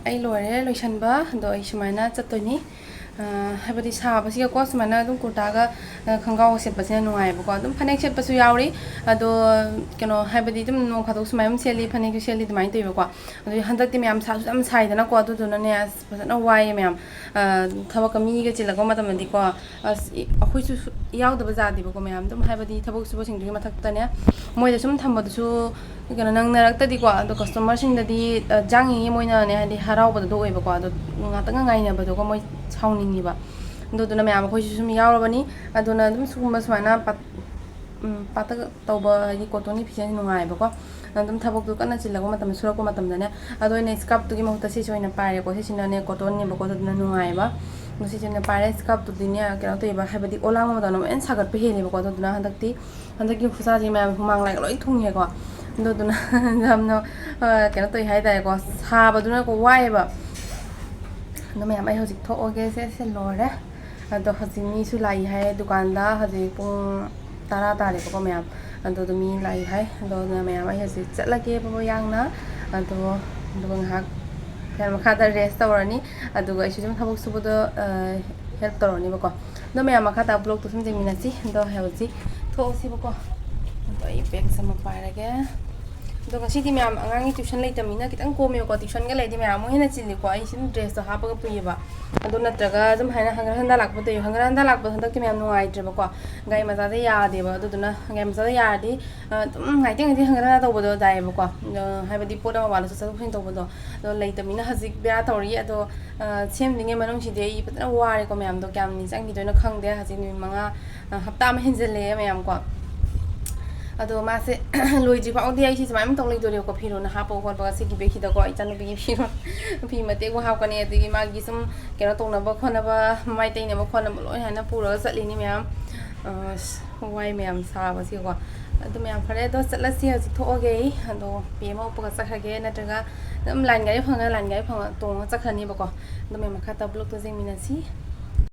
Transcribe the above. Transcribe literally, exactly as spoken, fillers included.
ꯑꯩ ꯂꯣꯏꯔꯦ ꯂꯣꯏꯁꯟꯕ, ꯑꯗꯣ ꯑꯩ ꯁꯨꯃꯥꯏꯅ ꯆꯠꯇꯣꯏꯅꯤ꯫ ꯑ, ꯍꯥꯏꯕꯗꯤ ꯁꯥꯕꯁꯤꯒꯀꯣ, ꯁꯨꯃꯥꯏꯅ ꯑꯗꯨꯝ ꯀꯨꯔꯇꯥꯒ, ꯑ, ꯈꯣꯡꯒ꯭ꯔꯥꯎꯒ ꯁꯦꯠꯄꯁꯤꯅ ꯅꯨꯡꯉꯥꯏꯌꯦꯕꯀꯣ꯫ ꯑꯗꯨꯝ ꯐꯅꯦꯛ ꯁꯦꯠꯄꯁꯨ ꯌꯥꯎꯔꯤ, ꯑꯗꯣ ꯀꯩꯅꯣ, ꯍꯥꯏꯕꯗꯤ ꯑꯗꯨꯝ ꯅꯣꯡ ꯐꯥꯗꯣꯛ ꯁꯨꯃꯥꯏꯅ ꯑꯗꯨꯝ ꯁꯦꯠꯂꯤ, ꯐꯅꯦꯛꯁꯨ ꯁꯦꯠꯂꯤ, ꯑꯗꯨꯃꯥꯏꯅ ꯇꯧꯋꯦꯕꯀꯣ꯫ ꯑꯗꯨ ꯍꯟꯗꯛꯇꯤ ꯃꯌꯥꯝ ꯁꯥꯁꯨ ꯌꯥꯝ ꯁꯥꯏꯗꯅꯀꯣ, ꯑꯗꯨꯗꯨꯅꯅꯦ ꯑꯁ ꯐꯖꯅ ꯋꯥꯏꯌꯦ ꯃꯌꯥꯝ꯫ ꯑ, ꯊꯕꯛꯀ ꯃꯤꯒ ꯆꯤꯜꯂꯛꯄ ꯃꯇꯝꯗꯗꯤꯀꯣ, ꯑꯁ, ꯏ-, ꯑꯩꯈꯣꯏꯁꯨ ꯁꯨ-, ꯌꯥꯎꯗꯕ ꯌꯥꯗꯦꯕꯀꯣ ꯃꯌꯥꯝ꯫ ꯑꯗꯨꯝ ꯍꯥꯏꯕꯗꯤ ꯊꯕꯛ ꯁꯨꯕꯁꯤꯡꯗꯨꯒꯤ ꯃꯊꯛꯇꯅꯦ, ꯃꯣꯏꯗ ꯁꯨꯝ ꯊꯝꯕꯗꯨꯁꯨ ꯀꯩꯅꯣ ꯅꯪꯅꯔꯛꯇꯗꯤꯀꯣ, ꯑꯗꯣ ꯀꯁꯇꯃꯔꯁꯤꯡꯗꯗꯤ, ꯑ, ꯆꯪꯉꯤꯉꯩ ꯃꯣꯏꯅꯅꯦ ꯍꯥꯏꯗꯤ ꯍꯔꯥꯎꯕꯗꯣ ꯑꯣꯏꯕꯀꯣ, ꯑꯗꯣ ꯉꯥꯛꯇꯪꯒ ꯉꯥꯏꯅꯕꯗꯣꯀꯣ ꯃꯣꯏ ꯁꯥꯎꯅꯤꯡꯉꯤꯕ꯫ ꯑꯗꯨꯗꯨꯅ ꯃꯌꯥꯝ ꯑꯩꯈꯣꯏꯁꯨ ꯁꯨꯝ ꯌꯥꯎꯔꯕꯅꯤ꯫ ꯑꯗꯨꯅ ꯑꯗꯨꯝ ꯁꯤꯒꯨꯝꯕ ꯁꯨꯃꯥꯏꯅ ꯄꯥꯠ-, ꯎꯝ, ꯄꯥꯇꯛ ꯇꯧꯕ ꯍꯥꯏꯗꯤ ꯀꯣꯇꯣꯟꯒꯤ ꯐꯤꯁꯦ ꯅꯨꯡꯉꯥꯏꯌꯦꯕꯀꯣ꯫ ꯑꯗꯨꯝ ꯊꯕꯛꯇꯨ ꯀꯟꯅ ꯆꯤꯜꯂꯛꯄ ꯃꯇꯝꯗ, ꯁꯨꯔꯛꯄ ꯃꯇꯝꯗꯅꯦ꯫ ꯑꯗꯣ ꯑꯩꯅ ꯁ꯭ꯀꯔꯞꯇꯨꯒꯤ ꯃꯍꯨꯠꯇ ꯁꯤꯁꯦ ꯑꯣꯏꯅ ꯄꯥꯏꯔꯦꯀꯣ꯫ ꯁꯤꯁꯤꯅꯅꯦ ꯀꯣꯇꯣꯟꯅꯦꯕꯀꯣ, ꯑꯗꯨꯗꯨꯅ ꯅꯨꯡꯉꯥꯏꯌꯦꯕ꯫ ꯑꯗꯣ ꯁꯤꯁꯦ ꯑꯣꯏꯅ ꯄꯥꯏꯔꯦ꯫ ꯁ꯭ꯀꯔꯞꯇꯨꯗꯤꯅꯦ ꯀꯩꯅꯣ ꯇꯧꯋꯦꯕ, ꯍꯥꯏꯕꯗꯤ ꯑꯣꯂꯥꯡꯕ ꯃꯇꯝꯗ ꯂꯣꯏꯅ ꯁꯥꯒꯠꯄ ꯍꯦꯜꯂꯦꯕꯀꯣ꯫ ꯑꯗꯨꯗꯨꯅ ꯍꯟꯗꯛꯇꯤ, ꯍꯟꯗꯛꯀꯤ ꯈꯨꯠꯁꯥꯁꯦ ꯃꯌꯥꯝ ꯍꯨꯃꯥꯡ ꯂꯥꯏꯒ ꯂꯣꯏ ꯊꯨꯡꯉꯦꯀꯣ꯫ ꯑꯗꯨꯗꯨꯅ ꯌꯥꯝꯅ, ꯑ, ꯀꯩꯅꯣ ꯇꯧꯋꯤ ꯍꯥꯏꯇꯥꯔꯦꯀꯣ, ꯁꯥꯕꯗꯨꯅꯀꯣ ꯋꯥꯏꯌꯦꯕ꯫ ꯑꯗꯣ ꯃꯌꯥꯝ ꯑꯩ ꯍꯧꯖꯤꯛ ꯊꯣꯛꯑꯒꯦ꯫ ꯁꯦ, ꯁꯦ ꯂꯣꯏꯔꯦ꯫ ꯑꯗꯣ ꯍꯧꯖꯤꯛ ꯃꯤꯁꯨ ꯂꯥꯛꯏ ꯍꯥꯏ ꯗꯨꯀꯥꯟꯗ꯫ ꯍꯧꯖꯤꯛ ꯄꯨꯡ ꯇꯔꯥ ꯇꯥꯔꯦꯕꯀꯣ ꯃꯌꯥꯝ꯫ ꯑꯗꯨꯗꯣ ꯃꯤ ꯂꯥꯛꯏ ꯍꯥꯏ꯫ ꯑꯗꯣ ꯑꯗꯨꯅ ꯃꯌꯥꯝ ꯑꯩ ꯍꯧꯖꯤꯛ ꯆꯠꯂꯒꯦꯕ ꯌꯥꯡꯅ꯫ ꯑꯗꯣ, ꯑꯗꯨꯒ ꯉꯥꯏꯍꯥꯛ ꯐꯦꯟ ꯃꯈꯥꯗ ꯔꯦꯁ ꯇꯧꯔꯅꯤ꯫ ꯑꯗꯨꯒ ꯑꯩꯁꯨ ꯑꯗꯨꯝ ꯊꯕꯛ ꯁꯨꯕꯗꯣ, ꯑ, ꯍꯦꯜꯞ ꯇꯧꯔꯅꯤꯕꯀꯣ꯫ ꯑꯗꯣ ꯃꯌꯥꯝ ꯃꯈꯥ ꯇꯥꯕ ꯕ꯭ꯂꯣꯛꯇꯣ ꯁꯨꯝ ꯌꯦꯡꯃꯤꯟꯅꯁꯤ꯫ ꯑꯗꯣ ꯍꯧꯖꯤꯛ ꯊꯣꯛꯑꯁꯤꯕꯀꯣ꯫ ꯑꯗꯣ ꯑꯩ ꯕꯦꯒꯁꯦ ꯑꯃ ꯄꯥꯏꯔꯒꯦ꯫ ꯑꯗꯣ ꯉꯁꯤꯗꯤ ꯃꯌꯥꯝ ꯑꯉꯥꯡꯒꯤ ꯇ꯭ꯌꯨꯁꯟ ꯂꯩꯇꯕꯅꯤꯅ ꯈꯤꯇꯪ ꯀꯣꯝꯃꯦꯕꯀꯣ꯫ ꯇ꯭ꯌꯨꯁꯟꯒ ꯂꯩꯔꯗꯤ ꯃꯌꯥꯝ ꯑꯃꯨꯛ ꯍꯦꯟꯅ ꯆꯤꯜꯂꯤꯀꯣ꯫ ꯑꯩ ꯁꯨꯝ ꯗ꯭ꯔꯦꯁꯇꯣ ꯍꯥꯞꯄꯒ ꯄꯨꯏꯌꯦꯕ꯫ ꯑꯗꯨ ꯅꯠꯇ꯭ꯔꯒ ꯑꯗꯨꯝ ꯍꯥꯏꯅ ꯍꯪꯒꯠ ꯍꯟꯗ ꯂꯥꯛꯄ ꯇꯧꯏ꯫ ꯍꯪꯒꯠ ꯍꯟꯗ ꯂꯥꯛꯄꯗꯣ ꯍꯟꯗꯛꯇꯤ ꯃꯌꯥꯝ ꯅꯨꯡꯉꯥꯏꯇ꯭ꯔꯦꯕꯀꯣ꯫ ꯒꯥꯔꯤ ꯃꯆꯥꯗ ꯌꯥꯗꯦꯕ꯫ ꯑꯗꯨꯗꯨꯅ ꯒꯥꯔꯤ ꯃꯆꯥꯗ ꯌꯥꯔꯗꯤ, ꯑ, ꯑꯗꯨꯝ ꯉꯥꯏꯇꯦ ꯉꯥꯏꯇꯦ ꯍꯪꯒꯠ ꯍꯟꯗ ꯇꯧꯕꯗꯣ ꯇꯥꯏꯌꯦꯕꯀꯣ꯫ ꯑ, ꯍꯥꯏꯕꯗꯤ ꯄꯣꯠ ꯑꯃ ꯋꯥꯠꯂꯁꯨ ꯆꯠꯊꯣꯛ ꯆꯠꯁꯤꯟ ꯇꯧꯕꯗꯣ꯫ ꯑꯗꯣ ꯂꯩꯇꯕꯅꯤꯅ ꯍꯧꯖꯤꯛ ꯕꯦꯔꯥ ꯇꯧꯔꯤ꯫ ꯑꯗꯣ, ꯑ, ꯁꯦꯝꯗ꯭ꯔꯤꯉꯩ ꯃꯅꯨꯡꯁꯤꯗꯤ ꯑꯩ ꯐꯖꯅ ꯋꯥꯔꯦꯀꯣ ꯃꯌꯥꯝꯗꯣ꯫ ꯀꯌꯥꯝ ꯆꯪꯈꯤꯗꯣꯏꯅꯣ ꯈꯪꯗꯦ꯫ ꯍꯧꯖꯤꯛ ꯅꯨꯃꯤꯠ ꯃꯉꯥ, ꯑ, ꯍꯞꯇꯥ ꯑꯃ ꯍꯦꯟꯖꯜꯂꯛꯑꯦ ꯃꯌꯥꯝꯀꯣ꯫ ꯑꯗꯣ ꯃꯥꯁꯦ ꯂꯣꯏꯗ꯭ꯔꯤ ꯐꯥꯎꯗꯤ ꯑꯩꯁꯦ ꯁꯨꯃꯥꯏꯅ ꯇꯧ ꯂꯩꯗꯣꯔꯦꯕꯀꯣ꯫ ꯐꯤꯔꯣꯜ ꯍꯥꯞꯄ ꯈꯣꯠꯄꯒ ꯁꯤꯒꯤ ꯕꯦꯒꯁꯤꯗꯀꯣ, ꯏꯆꯥꯅꯨꯄꯤꯒꯤ ꯐꯤꯔꯣꯜ, ꯐꯤ ꯃꯇꯦꯛꯄꯨ ꯍꯥꯞꯀꯅꯤ, ꯑꯗꯒꯤ ꯃꯥꯒꯤ ꯁꯨꯝ ꯀꯩꯅꯣ ꯇꯧꯅꯕ ꯈꯣꯠꯅꯕ, ꯃꯃꯥꯏ ꯇꯩꯅꯕ ꯈꯣꯠꯅꯕ ꯂꯣꯏ ꯍꯥꯏꯅ ꯄꯨꯔꯒ ꯆꯠꯂꯤꯅꯤ ꯃꯌꯥꯝ꯫ ꯑꯁ, ꯋꯥꯏ ꯃꯌꯥꯝ ꯁꯥꯕꯁꯤꯀꯣ꯫ ꯑꯗꯨ ꯃꯌꯥꯝ ꯐꯔꯦ, ꯑꯗꯣ ꯆꯠꯂꯁꯤ, ꯍꯧꯖꯤꯛ ꯊꯣꯛꯑꯒꯦ ꯑꯩ꯫ ꯑꯗꯣ ꯄꯤ ꯑꯃ ꯎꯞꯄꯒ ꯆꯠꯈ꯭ꯔꯒꯦ, ꯅꯠꯇ꯭ꯔꯒ ꯑꯗꯨꯝ ꯂꯥꯏꯟ ꯒꯥꯔꯤ ꯐꯪꯉꯒ ꯂꯥꯏꯟ ꯒꯥꯔꯤ ꯐꯪꯉ ꯇꯣꯡꯉꯒ ꯆꯠꯈ꯭ꯔꯅꯤꯕꯀꯣ꯫ ꯑꯗꯨ ꯃꯌꯥꯝ ꯃꯈꯥ ꯇꯥꯕ ꯕ꯭ꯂꯣꯛꯇ ꯌꯦꯡꯃꯤꯟꯅꯁꯤ꯫